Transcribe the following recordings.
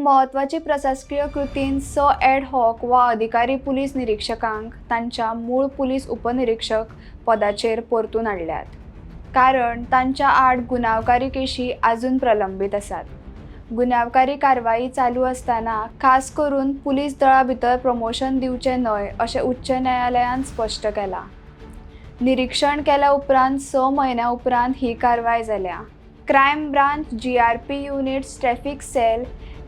एक म्हत्वाची प्रशासकीय कृतीन 6 ॲड हॉक वा अधिकारी पुलीस निरिक्षकांक तांच्या मूळ पुलीस उपनिरिक्षक पदाचेर परतून हाडल्यात, कारण तांच्या आड गुन्यांवकारी केशी आजून प्रलंबीत आसात. गुन्यांवकारी कारवाई चालू आसतना खास करून पुलीस दळा भितर प्रमोशन दिवचें न्हय अशें उच्च न्यायालयान स्पश्ट केलां. निरिक्षण केल्या उपरांत 6 म्हयन्या उपरांत ही कारवाय जाल्या. Crime branch, GRP units, traffic cell,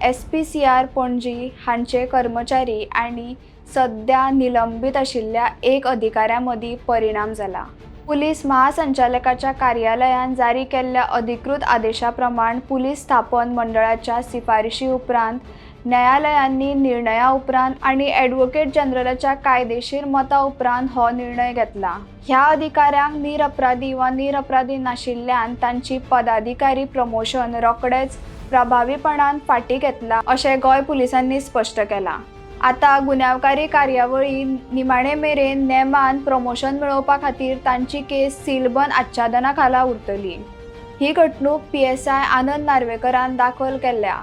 SPCR Panaji हांचे कर्मचारी आनी सद्या निलंबीत आशिल्ल्या एक अधिकाऱ्या मदीं परिणाम जाला. पुलीस महासंचालकाच्या कार्यालयान जारी केल्ल्या अधिकृत आदेशा प्रमाण, पुलीस स्थापन मंडळाच्या शिफारशी उपरांत, न्यायालयांनी निर्णया उपरांत आनी ॲडव्होकेट जनरलाच्या कायदेशीर मता उपरांत हो निर्णय घेतला. ह्या अधिकाऱ्यांक निरपराधी वा निरपराधी नाशिल्ल्यान तांची पदाधिकारी प्रमोशन रोखडेच प्रभावीपणान फाटीं घेतला अशें गोंय पुलिसांनी स्पश्ट केलां. आतां गुन्यांवकारी कार्यावळी निमाणे मेरेन नेमान प्रमोशन मेळोवपा खातीर तांची केस सीलबंद आच्छादना खाला उरतली. ही घडणूक पीएसआय आनंद नार्वेकरान दाखल केल्ल्या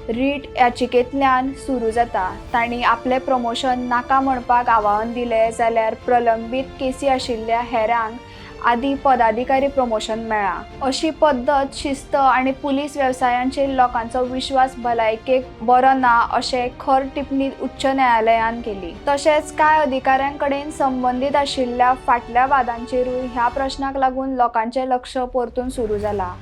रीट याचिकेंतल्यान सुरू जाता. तांणी आपलें प्रमोशन नाका म्हणपाक आव्हान दिलें जाल्यार प्रलंबीत केसी आशिल्ल्या हेरांक आदी पदाधिकारी प्रमोशन मेळ्ळां. अशी पद्दत शिस्त आनी पुलीस वेवसायांचेर लोकांचो विश्वास भलायकेक बरो ना अशें खर टिप्पणी उच्च न्यायालयान केली. तशेंच कांय अधिकाऱ्यां कडेन संबंदीत आशिल्ल्या फाटल्या वादांचेरूय ह्या प्रश्नाक लागून लोकांचें लक्ष परतून सुरू जालां.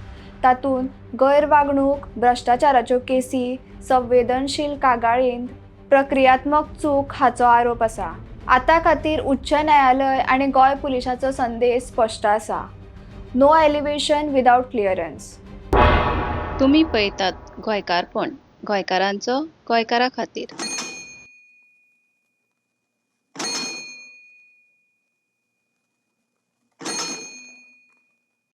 तातूंत गैरवागणूक, भ्रश्टाचाराच्यो केसी, संवेदनशील कागाळींत प्रक्रियात्मक चूक हाचो आरोप आसा. आतां खातीर उच्च न्यायालय आनी गोंय पुलिसाचो संदेश स्पश्ट आसा: नो एलिव्हेशन विदावट क्लियरन्स. तुमी पळयतात गोंयकारपण, गोंयकारांचो गोंयकारा खातीर.